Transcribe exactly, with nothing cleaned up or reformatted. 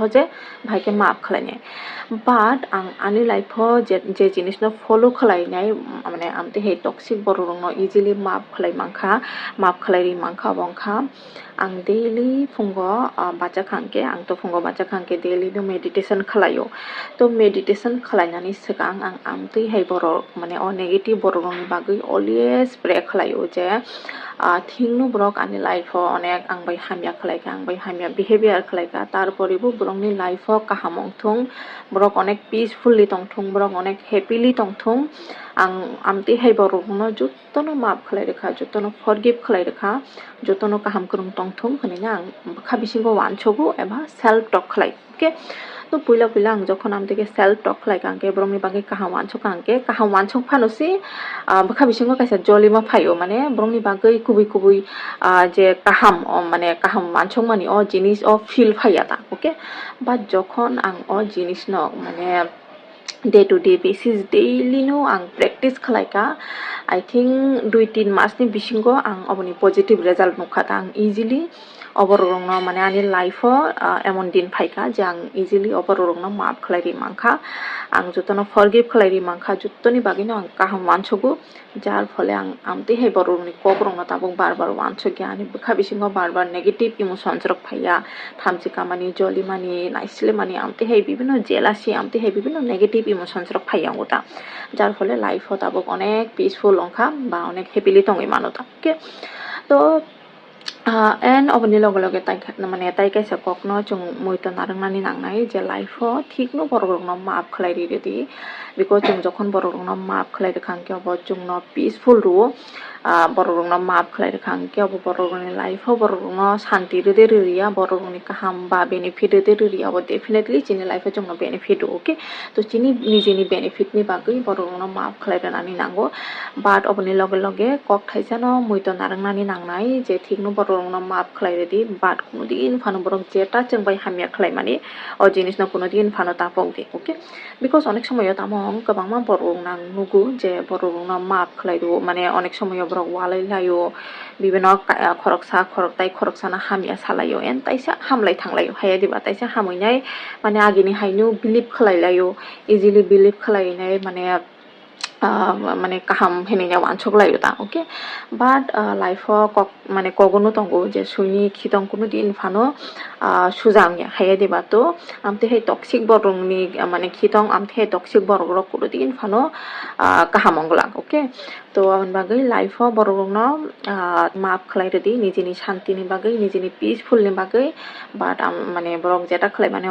o je bahai khe maaf khlainai. But ang ani life o je, je jinisno follow khlainai, mane amtwi hai toxic borok rokno easily maaf khlai mankha, maaf khlai ri mankha, abo wngkha ang daily phungo, ah, bacha khangkhe, ang to phungo bacha khangkhe daily no meditation khlaio. To meditation khlainani swkang ang amtwi hai borok, mane o negative borok rokni bagwi always pray khlaio je, ah, thikno borok ani life o onek ang bai hamya khlaikha, ang bai hamya behavior khlaikha, tarpore bo borokni life o kaham wngthung, borok onek peacefully tongthung, borok onek happily tongthung. Ang amtwi hai borokno jotono maaf khlai rwkha, jotono forgive khlai rwkha, jotono kaham kwrwng tongthung hwnwi ang bwkha bisingo uansugo eba self talk khlai. Okay, to puila puila ang jokhon amtwi khe self talk khlai kha, hwnkhe borokni bagwi kaham uansuk kha, hwnkhe kaham uansuk phano se, ah, bwkha bisingo kaisa jolima phaio, mane borokni bagwi kubui kubui, ah, je kaham, o, mane kaham uansukmani o jinis o feel phaiya ta. Okay, but jokhon ang o jinisno, mane, day to day basis, daily no ang practice khlai kha. I think dui tin mas ni bisingo ang oboni positive result nukha ta. Ang easily oborok rokno, mane, ani life o, ah, emon din phaikha je ang easily oborok rokno maaf khlai ri mankha, ang jotono forgive khlai ri mankha, jotoni bagwino ang kaham uansugo. Jar phole ang amtwi hai borok rokni kok rokno tabuk bar bar uansukya, ani bwkha bisingo bar bar negative emotions rok phaiya, thamchi kamani, jolimani, naisilimani, amtwi hai bibinno jealousy, amtwi hai bibinno negative emotions rok phaiya wngkha ta. Jar phole life o tabuk onek peaceful wngkha ba onek happily tongwi mano ta. Okay, to, ah, and oboni loge loge tai kha-, mane tai kaisa kokno chwng muitu narwknani nangnai je life o thikno borok rokno maaf khlai ri rwdi, because chwng jokhon borok rokno maaf khlai rwkha hwnkhe obo chwngno peaceful rwo. Ah, borok rokno maaf khlai rwkha hwnkhe obo borok rokni life o borok rokno santi rwdi rwriya, borok rokni kaham ba benefit rwdi rwriya, obo definitely chini life o chwngno benefit rwo. Okay, to chini nijeni benefit ni bagwi borok rokno maaf khlai rwnani nango, but oboni loge loge kok thaisano muitu narwknani nangnai je thikno borok rokno maaf khlai rwdi, but kunudin phano borok jeta chwng bai hamya khlaimani o jinisno kunudin phano ta pokdi. Okay, because onek somoyo tamo kwbangma borok rok nang nugo je borok rokno maaf khlai rwo, mane onek somoyo borok walai laio, bibinno ka-, khoroksa khoroktai khoroksano hamya salaio, and taisa hamlai thanglaio, haiya diba taisa hamwi nai, mane agini haino believe khlai laio, easily believe khlai nai, mane, ah, mane kaham hinwi nai uansuk laio ta. Okay, but, ah, life o kok, mane kogono tongo je suini khitong kunudin phano, ah, suja wngya, haiya diba to amtwi hai toxic borok rokni, ah, mane khitong amtwi hai toxic borok rok kunudin phano, ah, kaham wngwlak. Okay, to aboni bagwi life o borok rokno, ah, maaf khlai rwdi nijini shanti ni bagwi, nijini peaceful ni bagwi, but, am, mane borok jeta khlaimani